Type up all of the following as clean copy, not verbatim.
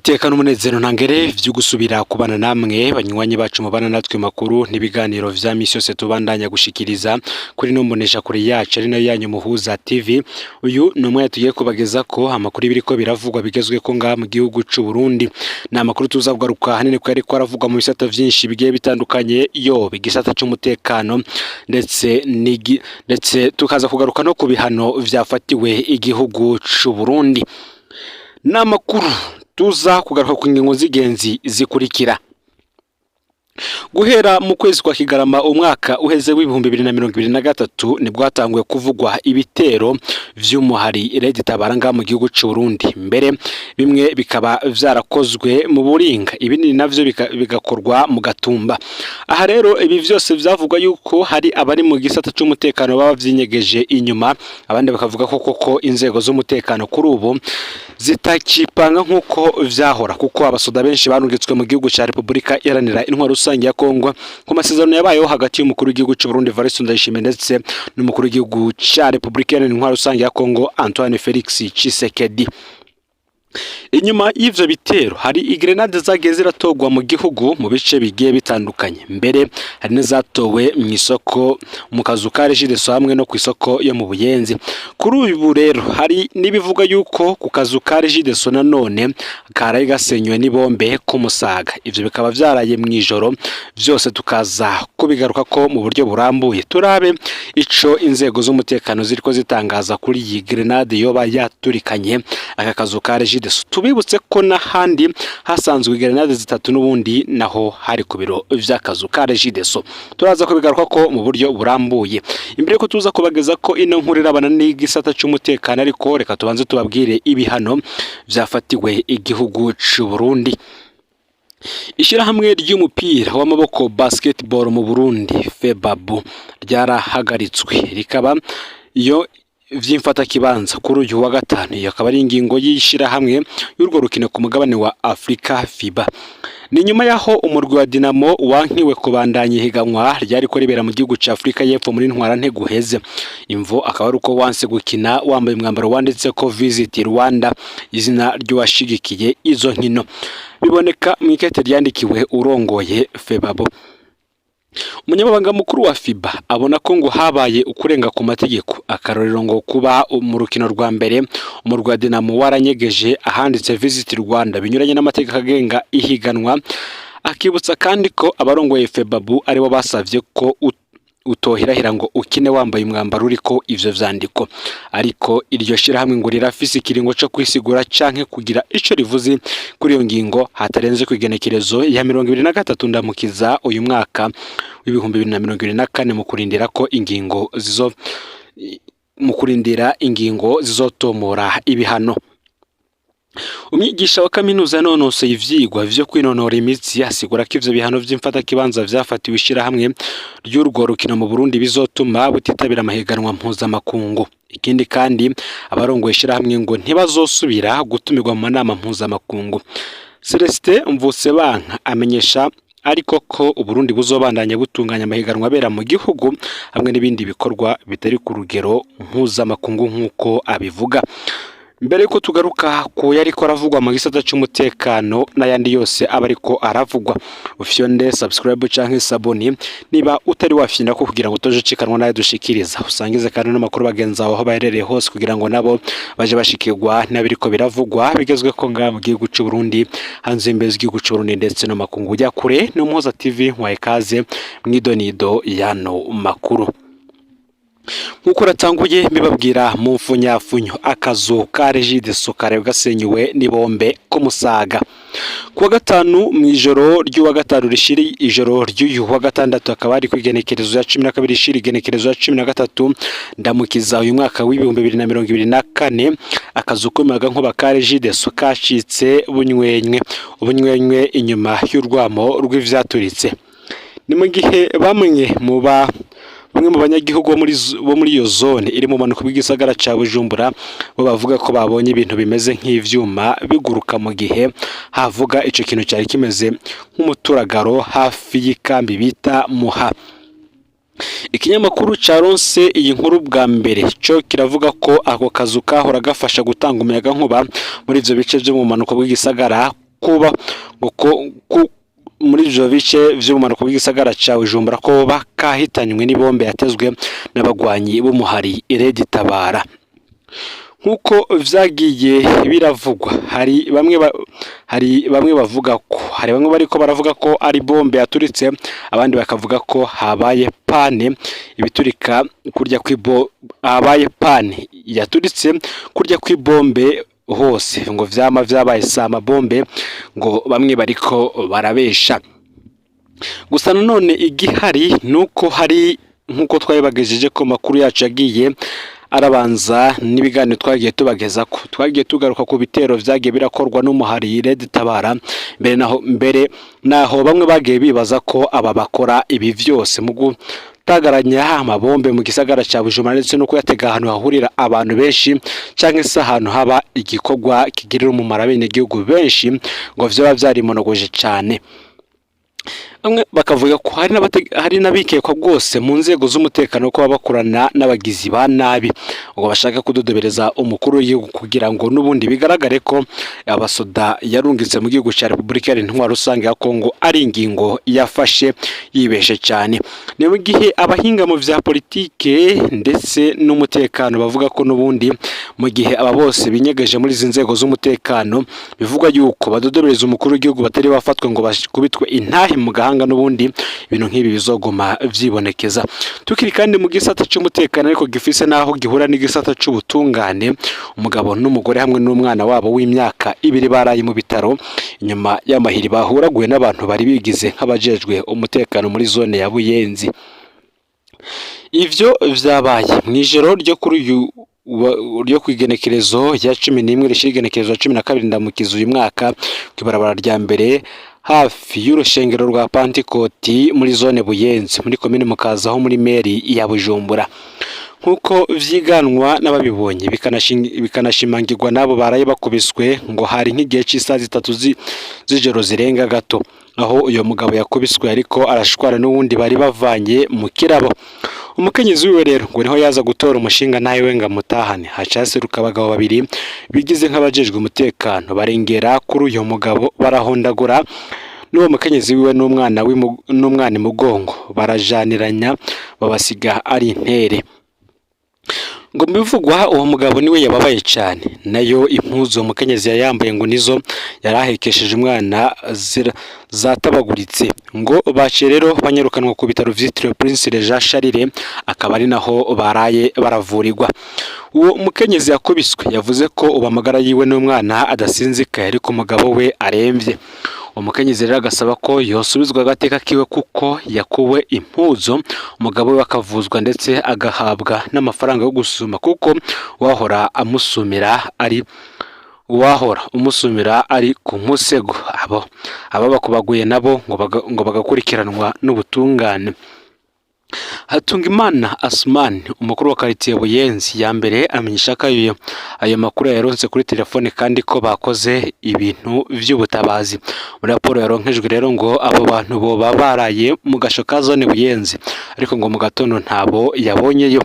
Niteka n'umunezero ntangere vyo gusubira kubana namwe banywanyi bacu mubana natwe makuru n'ibiganiro vya misi yose tubandanya gushikiriza kuri no mbonesha kure yacu ari nayo yanyu Muhuza TV. Uyu ni umwanya tugiye kubageza ko amakuru biriko biravugwa bigezweko ngaha mu gihugu c'u Burundi. Ni amakuru tuza kugaruka hanini ko yariko aravugwa mu bisata vyinshi bigiye bitandukanye, yoba igisata c'umutekano ndetse ndetse tukaza kugaruka no ku bihano vyafatiwe igihugu c'u Burundi. Ni amakuru tuza kugaruka ku ngingo z'ingenzi zikurikira: Guhera mu kwezi kwa Kigarama umwaka uheze w'2023, nibwo hatanguye kuvugwa ibitero vy'umuhari Red Tabara ngaha mu gihugu c'u Burundi. Mbere bimwe bikaba vyarakozwe mu Buringa, ibindi navyo bigakorwa mu Gatumba. Aha rero ibi vyose vyavugwa yuko hari abari mu gisata c'umutekano baba vyinyegeje inyuma, abandi bakavuga ko koko inzego z'umutekano kuri ubu zitakipanga nk'uko vyahora, kuko abasoda benshi barungitswe mu gihugu ca Repubulika Iharanira Intwaro Rusange ya Kongo ku masezerano yabayeho hagati y'umukuru w'igihugu c'u Burundi Evariste Ndayishimiye ndetse n'umukuru w'igihugu ca Repubulika Iharanira Intwaro Rusange ya Kongo Antoine Felix Tshisekedi. Inyuma y'ivyo bitero hari igrenade zagiye ziratorwa mu gihugu mu bice bigiye bitandukanye, mbere hari n'izatowe mu isoko, mu kazu ka Regideso hamwe no ku isoko yo mu Buyenzi. Kuri ubu rero hari n'ibivuga yuko ku kazu ka Regideso nanone karaye gasenywe n'ibombe ku Musaga. Ivyo bikaba vyaraye mw'ijoro. Vyose tukaza kubigaruka ko mu buryo burambuye, turabe ico inzego z'umutekano ziriko zitangaza kuri iyi grenade yoba yaturikanye aka kazu ka Regideso. Tubibutse ko n'ahandi hasanzwe grenade zitatu, n'ubundi naho hari ku biro vy'akazu ka Regideso. Turaza kubigaruka ko mu buryo burambuye. Imbere ko tuza kubageza ko ino nkuru irabana n'igisata c'umutekano, ariko reka tubanze tubabwire ibihano vyafatiwe igihugu c'u Burundi. Ishyirahamwe ry'umupira w'amaboko, basketball, mu Burundi, FEBABU, ryarahagaritswe rikaba iyo vy'imfatakibanza kuri uyu wa gatanu. Iyo akaba ari ingingo y'ishyirahamwe y'urwo rukino ku mugabane wa Afrika, FIBA. Ni nyuma y'aho umurwi wa Dinamo wankiwe kubandanya ihiganwa ryariko ribera mu gihugu ca Afrika y'Epfo muri ntwarante guheze. Imvo akaba ari uko wanse gukina wambaye umwambaro wanditse ko "Visit Rwanda", izina ry'uwashigikiye izo nkino. Biboneka mu ikete ryandikiwe urongoye FEBABU. Umunyamabanga mukuru wa FIBA abona ko ngo habaye ukurenga ku mategeko. Akarorero ngo kuba mu rukino rwa mbere umurwi wa Dinamo waranyegeje ahanditse "Visit Rwanda" binyuranye n'amategeko agenga ihiganwa. Akibutsa kandi ko abarongoye FEBABU aribo basavye ko utohirahira ngo ukine wambaye umwambaro uriko ivyo vyandiko. Ariko iryo shirahamwe ngo rirafise ikiringo co kwisigura canke kugira ico rivuze kuri iyo ngingo hatarenze ku igenekerezo ya 23 Ndamukiza uyu mwaka w'2024, mu kurindira ingingo zizotomora ibihano. Umwigisha wa kaminuza yanonosoye ivyigwa vyo kwinonora imitsi asigura ko ivyo bihano vy'imfatakibanza vyafatiwe ishirahamwe ry'urwo rukino mu Burundi bizotuma butitabira amahiganwa mpuzamakungu. Ikindi kandi, abarongoye ishirahamwe ngo ntibazosubira gutumirwa mu manama mpuzamakungu. Celestin Mvutsebanka amenyesha ariko ko Uburundi buzobandanya butunganya amahiganwa abera mu gihugu hamwe n'ibindi bikorwa bitari ku rugero mpuzamakungu, nk'uko abivuga. Mbere yuko tugaruka ku yariko aravugwa mu gisata c'umutekano n'ayandi yose aba ariko aravugwa, ufyonde subscribe canke s'abonner niba utari wafyinda ko, kugira ngo utoje ucikanwa n'ayo dushikiriza. Usangize kandi n'amakuru bagenzi bawe aho baherereye hose, kugira ngo nabo baje bashikirwa n'abiriko biravugwa bigezweko ngaha mu gihugu c'u Burundi, hanze y'imbibe z'igihugu c'u Burundi ndetse no makungu ya kure. No Muhoza TV waye kaze mw'idonido yano makuru. Nk'uko ratanguye mbibabwira mu mfunyafunyo, akazu ka Regideso karaye gasenyuwe n'ibombe ku Musaga kuwa gatanu mu ijoro ry'uwa gatanu rishiri ijoro ry'uyu wa gatandatu, akaba ari ku igenekerezo ya 12 rishiri igenekerezo ya 13 Ndamukiza uyu mwaka w'2024. Akazu k'umuyagankuba ka Regideso kacitse bunywenywe ubunywenywe inyuma y'urwamo rw'ivyaturitse. Ni mu gihe bamwe mu banyagihugu bo muri iyo zone iri mu bumanuko bw'igisagara ca Bujumbura bo bavuga ko babonye ibintu bimeze nk'ivyuma biguruka mu gihe havuga ico kintu cari kimeze nk'umuturagaro hafi y'ikambi bita Muha. Ikinyamakuru caronse iyi nkuru bwa mbere co kiravuga ko ako kazu kahora gafasha gutanga umuyagankuba muri ivyo bice vyo mu bumanuko bw'igisagara. kuba ngo muri ivyo bice vy'ubumanuko bw'igisagara ca Bujumbura ko bakahitanywe n'ibombe yatezwe n'abagwanyi b'umuhari Red Tabara. Nk'uko vyagiye biravugwa, hari bamwe bavuga ko hari bamwe bariko baravuga ko ari bombe yaturitse, abandi bakavuga ko habaye panne ibiturika kurya kw'ibo, habaye panne yaturitse kurya kw'ibombe hose ngo vyama vyabaye sama bombe, ngo bamwe bariko barabesha. Gusa nanone igihari nuko hari, nk'uko twabibagejeje ko makuru yacu yagiye arabanza n'ibiganiro twagiye tubageza ko twagiye tugaruka ku bitero vyagiye birakorwa n'umuhari Red Tabara mbere naho, mbere naho bamwe bagiye bibaza ko aba bakora ibi vyose mu gutagaranya amabombe mu gisagara ca Bujumbura ndetse no kuyatega ahantu hahurira abantu benshi canke se ahantu haba igikorwa kigirira umumaro abenegihugu benshi, ngo vyoba vyarimonogoje cane. Bamwe bakavuga ko hari n'abikekwa rwose mu nzego z'umutekano ko baba bakorana n'abagizi ba nabi, ngo bashaka kudodobereza umukuru w'igihugu kugira ngo n'ubundi bigaragare ko abasoda yarungitse mu gihugu cya Repubulika Iharanira Intwaro Rusange ya Kongo ari ingingo yafashe yibeshe cyane. Ni mu gihe abahinga mu vya politike ndetse n'umutekano bavuga ko n'ubundi mu gihe aba bose binyegeje muri izi nzego z'umutekano bivugwa yuko badodobereza umukuru w'igihugu batari bafatwe ngo bakubitwe intahe mu gahanga, n'ubundi ibintu nk'ibi bizoguma vyibonekeza. Tukiri kandi mu gisata c'umutekano ariko gifise naho gihura n'igisata c'ubutungane, umugabo n'umugore hamwe n'umwana wabo w'imyaka 2 baraye mu bitaro inyuma y'amahiri bahuraguwe n'abantu bari bigize nk'abajejwe umutekano muri zone ya Buyenzi. Ivyo vyabaye mw'ijoro ryo kuri uyu ryo kw'igenekerezo rya 11 rishira igenekerezo rya 12 Ndamukiza uyu mwaka, kw'ibarabara rya mbere hafi y'urushengero rwa Pantikoti muri zone Buyenzi muri komine Mukaza ho muri meri ya Bujumbura. Nk'uko vyiganwa n'ababibonye bikanashimangirwa n'abo baraye bakubiswe, ngo hari nk'igihe c'isaha 3 z'ijoro zirenga gato, aho uyo mugabo yakubiswe ariko arashwana n'uwundi bari bavanye mu kirabo. Umukenyezi wiwe rero ngo niho yaza gutora umushinga nawe we ngo amutahane, haca haseruka abagabo babiri bigize nk'abajejwe umutekano, barengera kuri uyo mugabo barahondagura n'uwo mukenyezi wiwe n'umwana n'umwana imugongo, barajaniranya babasiga ari intere. Ngo mu bivugwa uwo mugabo niwe yababaye cyane, nayo impuzu uwo mukenyezi yayambaye ngo nizo yari ahekesheje umwana zatabaguritse. Ngo baciye rero banyarukanwa ku bitaro vyitiriwe Prince Jean Charles, akaba ari naho baraye baravurirwa. Uwo mukenyezi yakubiswe yavuze ko ubu amagara yiwe n'umwana adasinzikaye, ariko umugabo we aremvye. Umukenyezi rero agasaba ko yosubizwa agateka kiwe kuko yakuwe impuzu, umugabo we akavuzwa ndetse agahabwa n'amafaranga yo gusuma, kuko wahora amusumira ari uwahora umusumira ari ku musego. Abo aba bakubaguye nabo ngo bagakurikiranwa n'ubutungane. Hatungimana Asumani, umukuru wa quartier Buyenzi ya mbere, amenyesha ko ayo makuru yaronse kuri telefone kandi ko bakoze ibintu vy'ubutabazi. Muri raporo yaronkejwe rero ngo abo bantu boba baraye mu gasho ka zone Buyenzi, ariko ngo mu gatondo ntabo yabonyeyo.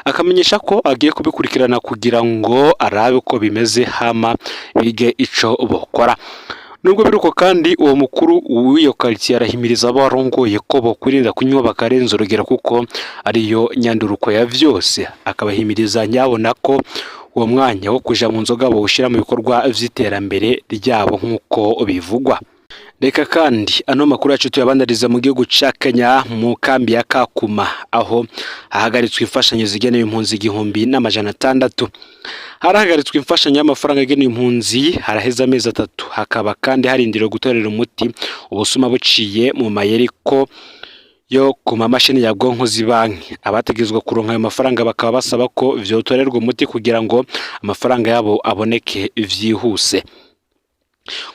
Akamenyesha ko agiye kubikurikirana kugira ngo arabe uko bimeze hama bige ico bokora. Nubwo biruko kandi, uwo mukuru w'iyo quartier arahimiriza abo arongoye ko bokwirinda kunywa bakarenza urugero, kuko ariyo nyanduruko ya vyose. Akabahimiriza nyabona ko uwo mwanya wo kuja mu nzoga bawushira mu bikorwa vy'iterambere ryabo nk'uko bivugwa. Reka kandi ano makuru yacu tuyabandariza mu gihugu ca Kenya, mu kambi ya Kakuma, aho hahagaritswe imfashanyo zigenewe impunzi 1600. Harahagaritswe imfashanyo y'amafaranga agenewe impunzi haraheze amezi 3, hakaba kandi harindiriwe gutorera umuti ubusuma buciye mu mayeri ko yo ku mamashini nyabwonko z'ibanki. Abategerezwa kuronka ayo mafaranga bakaba basaba ko vyotorerwa umuti kugira ngo amafaranga yabo aboneke vyihuse.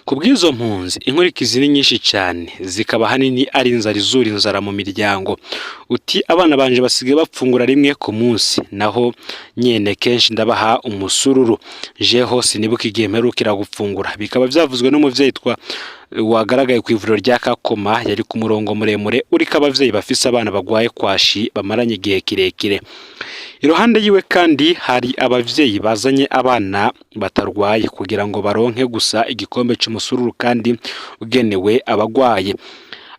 Ku bw'izo mpunzi, inkurikizi ni nyinshi cyane, zikaba ahanini ari inzara izura inzara mu miryango. Uti abana banje basigaye bapfungura rimwe ku munsi, naho nyene kenshi ndabaha umusururu, jeho sinibuka igihe mperukira gupfungura. Bikaba vyavuzwe n'umuvyeyi twa wagaragaye ku ivuriro rya Kakoma, yari ku murongo muremure uriko abavyeyi bafise abana bagwaye kwashi bamaranye igihe kirekire. Iruhande yiwe kandi hari abavyeyi bazanye abana batarwaye kugira ngo baronke gusa igikombe c'umusururu kandi ugenewe abagwaye.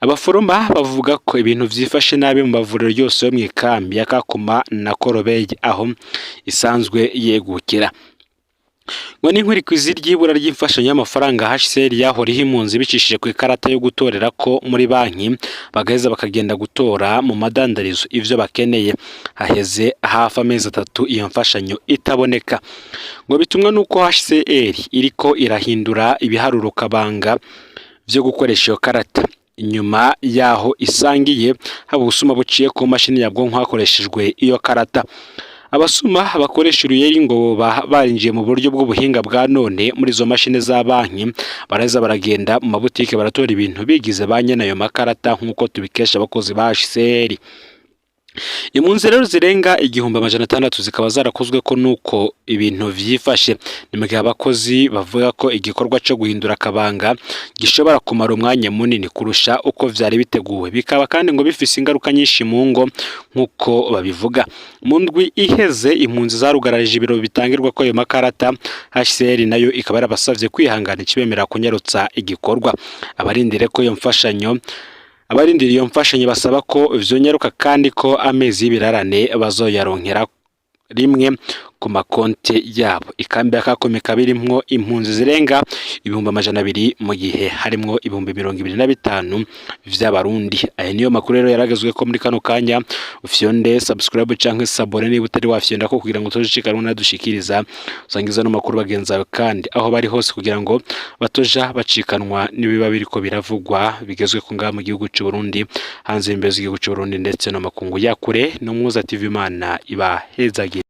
Abaforoma bavuga ko ibintu vyifashe nabi mu mavuriro yose yo mw'ikambi ya Kakuma na Korobeye aho isanzwe yegukira. Ngo n'inkwirikizi ry'ibura ry'imfashanyo y'amafaranga HCR yahora iha impunzi bicishije ku ikarata yo gutorera ko muri banki, bagaheza bakagenda gutora mu madandarizo ivyo bakeneye. Haheze hafi amezi 3 iyo mfashanyo itaboneka. Ngo bitumwa nuko HCR iriko irahindura ibiharuro kabanga vyo gukoresha iyo karata. Inyuma yaho isangiye haba ubusuma buciye ku mashini nyabwonko hakoreshejwe iyo karata. Abasuma bakoresha uruyeri ngo barinjiye mu buryo bw'ubuhinga bwa none muri izo mashini za banki, baraheza baragenda mu mabutike baratora ibintu bigize ba nyene ayo makarata nk'uko tubikesha abakozi ba HCR. Impunzi rero zirenga 1600 zikaba zarakozwe ko nuko ibintu vyifashe. Ni mu gihe abakozi bavuga ko igikorwa co guhindura akabanga gishobora kumara umwanya munini kurusha uko vyari biteguwe, bikaba kandi ngo bifise ingaruka nyinshi mu ngo nk'uko babivuga. Mu ndwi iheze impunzi zarugararije ibiro bitangirwa ko ayo makarata, HCR nayo ikaba yarabasavye kwihangana ikibemerera kunyarutsa igikorwa. Abarindiriye ko iyo mfashanyo Abarindiriye iyo mfashanyo basaba ko vyonyaruka kandi ko amezi y'ibirarane bazoyaronkera rimwe ku makonte yabo. Ikambi ya Kakuma ikaba irimwo impunzi zirenga 200,000 mu gihe harimwo 25,000 vy'abarundi. Aya niyo makuru rero yaragezwe ko muri kano kanya. Ufyonde subscribe canke s'abonner niba utari wafyonda ko kugira ngo utozicikanwa nadushikiriza. Usangiza no makuru bagenzi bawe kandi aho bari hose kugira ngo batoja bacikanwa n'ibiba biriko biravugwa bigezwe ko ngaha mu gihugu c'u Burundi, hanze y'imbibe z'igihugu c'u Burundi ndetse no makungu ya kure. No Muza TV, Imana ibahezagire.